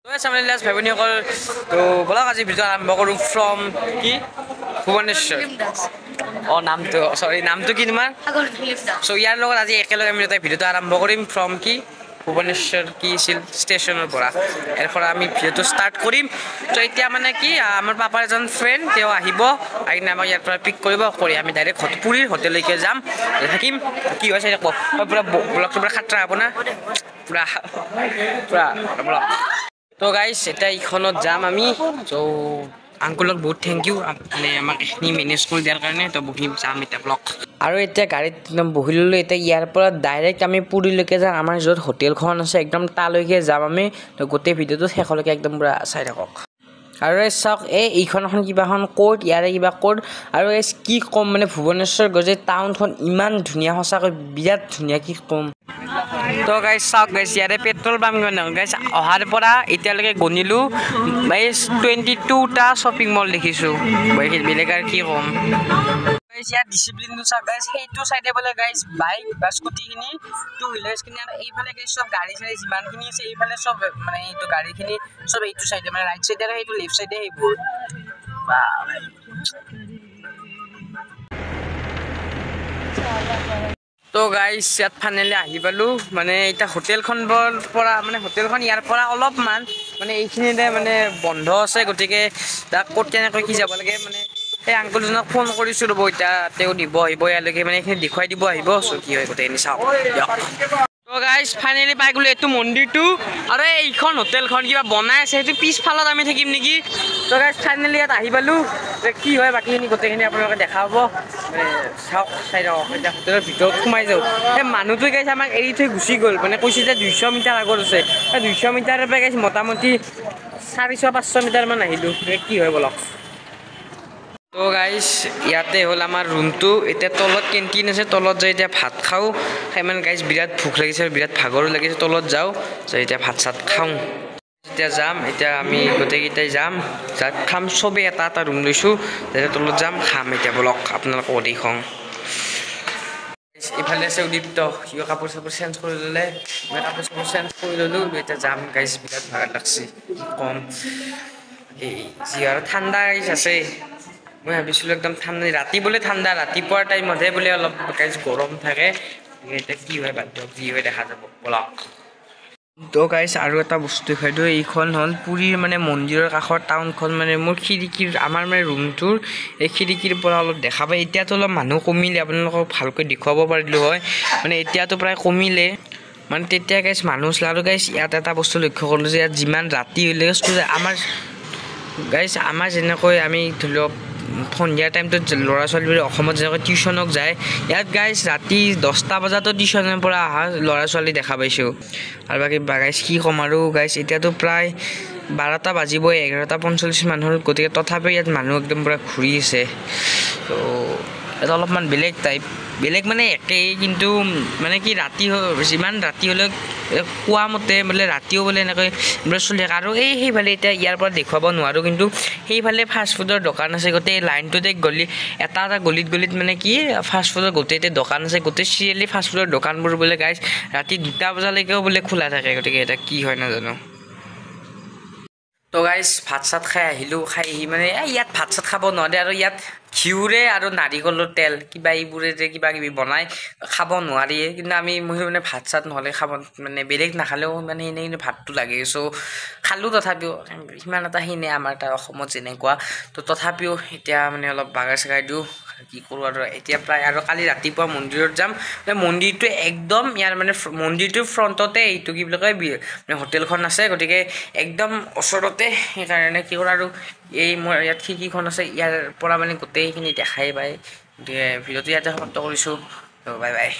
ভাই ভনীসকল, তো ব'লক আজি ভিডিঅ' আৰম্ভ কৰোঁ। ফ্ৰম কি ভুৱনেশ্বৰ। অঁ, নামটো, চৰি, নামটো কি তোমাৰ? চ' ইয়াৰ লগত আজি একেলগে আমি দুটাই ভিডিঅ'টো আৰম্ভ কৰিম। ফ্ৰম কি ভুৱনেশ্বৰ কি আছিল ষ্টেচনৰ পৰা, ইয়াৰ পৰা আমি ভিডিঅ'টো ষ্টাৰ্ট কৰিম। ত' এতিয়া মানে কি, আমাৰ পাপাৰ এজন ফ্ৰেণ্ড তেওঁ আহিব, আহি কিনে আমাক ইয়াৰ পৰা পিক কৰিব, কৰি আমি ডাইৰেক্ট পুৰীৰ হোটেললৈকে যাম, থাকিম। কি হয় চাই থাকব। পূৰা ব্লগটো পূৰা খাতৰা হ'ব না, পূৰা পূৰা ব্লগ। তো গাইছ, এতিয়া এইখনত যাম আমি। চ' আংকুলক বহুত thank U, মানে আমাক এইখিনি মেনেজ কৰি দিয়াৰ কাৰণে। তো বহি যাম এতিয়া ব্লগ। আৰু এতিয়া গাড়ীত একদম বহি ল'লোঁ। এতিয়া ইয়াৰ পৰা ডাইৰেক্ট আমি পুৰীলৈকে যাম, আমাৰ য'ত হোটেলখন আছে একদম তালৈকে যাম আমি। তো গোটেই ভিডিঅ'টো শেষলৈকে একদম পূৰা চাই থাকক। আৰু এই চাওক, এই এইখন এখন কিবা এখন কোৰ্ট, ইয়াৰে কিবা কোৰ্ট। আৰু এই কি ক'ম, মানে ভুৱনেশ্বৰ গজে টাউনখন ইমান ধুনীয়া, সঁচাকৈ বিৰাট ধুনীয়া, কি ক'ম। তো গাইছ চাওক গাইছ, ইয়াৰে পেট্ৰল পাম্প কিমান ডাঙৰ গাইছ। অহাৰ পৰা এতিয়ালৈকে গণিলোঁ, এই 22টা শ্বপিং মল দেখিছোঁ, বেলেগ আৰু কি ক'ম। ইয়াত ডিচিপ্লিনটো চাওক গাইছ, সেইটো চাইডে বোলে গাইছ বাইক বা স্কুটিখিনি, টু হুইলাৰ্ছখিনি, আৰু এইফালে গাইছ চব গাড়ী চাড়ী যিমানখিনি আছে এইফালে চব, মানে এইটো গাড়ীখিনি চব এইটো চাইডে, মানে ৰাইট চাইডে আৰু সেইটো লেফ্ট চাইডে সেইবোৰ। তো গাইছ, ইয়াত ফাইনেলি আহি পালোঁ। মানে এতিয়া হোটেলখনৰ পৰা, মানে হোটেলখন ইয়াৰ পৰা অলপমান মানে এইখিনিতে মানে বন্ধ আছে, গতিকে তাক ক'ত কেনেকৈ কি যাব লাগে, মানে সেই আংকুলজনক ফোন কৰিছোঁ, ৰ'ব এতিয়া তেওঁ দিব আহিব ইয়ালৈকে, মানে এইখিনি দেখুৱাই দিব আহিব। চ' কি হয় গোটেইখিনি চাওক দিয়ক। তো গাইছ, ফাইনেলি পাই গ'লোঁ এইটো মন্দিৰটো, আৰু এইখন হোটেলখন কিবা বনাই আছে, সেইটো পিছফালত আমি থাকিম নেকি। তো গাইছ, ফাইনেলি ইয়াত আহি পালোঁ। কি হয় বাকীখিনি গোটেইখিনি আপোনালোকে দেখা পাব, মানে চাওক, চাই থাকক। এতিয়া হোটেলৰ ভিতৰত সোমাই যাওঁ। সেই মানুহটোৱে গাইছ আমাক এৰি থৈ গুচি গ'ল, মানে কৈছে যে 200 মিটাৰ আগত আছে। সেই 200 মিটাৰৰ পৰা গাইছ মোটামুটি 400-500 মিটাৰমান আহিলোঁ। কি হয় বলক। তো গাইছ, ইয়াতে হ'ল আমাৰ ৰুমটো। এতিয়া তলত কেণ্টিন আছে, তলত যাই এতিয়া ভাত খাওঁ। খাই মানে গাইছ বিৰাট ভোক লাগিছে আৰু বিৰাট ভাগৰো লাগিছে। তলত যাওঁ, যাই এতিয়া ভাত চাত খাওঁ। এতিয়া যাম, এতিয়া আমি গোটেইকেইটাই যাম, যাত খাম। চবেই এটা এটা ৰুম লৈছোঁ, তেতিয়া তলত যাম, খাম। এতিয়া বলক আপোনালোকক দেখুৱাওঁ। ইফালে আছে উদীপ্ত, সিও কাপোৰ চাপোৰ চেঞ্জ কৰি ল'লে, মই কাপোৰ চাপোৰ চেঞ্জ কৰি ল'লোঁ। এতিয়া যাম গাইছ, বিৰাট ভাগৰ লাগছে, কি ক'ম। এই যি আৰু ঠাণ্ডা গাইছ আছে। মই ভাবিছিলোঁ একদম ঠাণ্ডা, ৰাতি বোলে ঠাণ্ডা, ৰাতিপুৱাৰ টাইমতহে বোলে অলপ গাইছ গৰম থাকে। এতিয়া কি হয় বাদ দিয়ক, যি হয় দেখা যাব, বলক। তো গাইছ, আৰু এটা বস্তু দেখুৱাই দিওঁ। এইখন হ'ল পুৰীৰ মানে মন্দিৰৰ কাষৰ টাউনখন। মানে মোৰ খিৰিকীৰ, আমাৰ মানে ৰুমটোৰ এই খিৰিকীৰ পৰা অলপ দেখা পায়। এতিয়াতো অলপ মানুহ কমিলে, আপোনালোকক ভালকৈ দেখুৱাব পাৰিলোঁ হয়, মানে এতিয়াতো প্ৰায় কমিলে। মানে তেতিয়া গাইছ মানুহ আছিলে। আৰু গাইছ ইয়াত এটা বস্তু লক্ষ্য কৰিলোঁ যে ইয়াত যিমান ৰাতি হ'লে আমাৰ গাইছ, আমাৰ যেনেকৈ আমি ধৰি লওক সন্ধিয়া টাইমটোত ল'ৰা ছোৱালীবোৰে অসমত যেনেকৈ টিউশ্যনক যায়, ইয়াত গাইছ ৰাতি 10টা বজাতো টিউশ্যনৰ পৰা অহা ল'ৰা ছোৱালী দেখা পাইছোঁ। আৰু বাকী গাইছ কি ক'ম আৰু গাইছ, এতিয়াতো প্ৰায় 12টা বাজিবই, 11:45 মান হ'ল, গতিকে তথাপিও ইয়াত মানুহ একদম পূৰা ঘূৰি আছে। ত' ইয়াত অলপমান বেলেগ টাইপ, বেলেগ মানে একেই, কিন্তু মানে কি ৰাতি যিমান ৰাতি হ'লেও কোৱা মতে বোলে ৰাতিও বোলে এনেকৈ বোলে চলি থাকে। আৰু এই সেইফালে এতিয়া ইয়াৰ পৰা দেখুৱাব নোৱাৰোঁ, কিন্তু সেইফালে ফাষ্টফুডৰ দোকান আছে। গোটেই লাইনটোতে গলি এটা এটা গলিত গলিত মানে কি ফাষ্টফুডৰ গোটেই দোকান আছে। গোটেই চিৰিয়েলি ফাষ্টফুডৰ দোকানবোৰ বোলে গাইছ ৰাতি 2টা বজালৈকেও বোলে খোলা থাকে। গতিকে এতিয়া কি হয় নাজানো। তো গাইছ, ভাত চাত খাই আহিলোঁ। খাই আহি মানে ইয়াত ভাত চাত খাব নোৱাৰে, আৰু ইয়াত ঘিউৰে আৰু নাৰিকলৰ তেল কিবা এইবোৰে যে কিবা কিবি বনাই খাব নোৱাৰিয়ে। কিন্তু আমি মই মানে ভাত চাত নহ'লে খাব, মানে বেলেগ নাখালেও মানে এনেই, কিন্তু ভাতটো লাগে। চ' খালোঁ, তথাপিও সিমান এটা সেই নাই আমাৰ তাৰ অসমত যেনেকুৱা। তো তথাপিও এতিয়া মানে অলপ বাগাৰ চাগাৰ দিওঁ, কি কৰোঁ আৰু। এতিয়া প্ৰায় আৰু কালি ৰাতিপুৱা মন্দিৰত যাম। মানে মন্দিৰটো একদম ইয়াৰ মানে মন্দিৰটোৰ ফ্ৰণ্টতে এইটো কি বুলি কয় মানে হোটেলখন আছে, গতিকে একদম ওচৰতে। সেইকাৰণে কি কৰোঁ আৰু, এই মোৰ ইয়াত খিৰিকীখন আছে, ইয়াৰ পৰা মানে গোটেইখিনি দেখাই পায়। গতিকে ভিডিঅ'টো ইয়াতে সমাপ্ত কৰিছোঁ। Bye bye.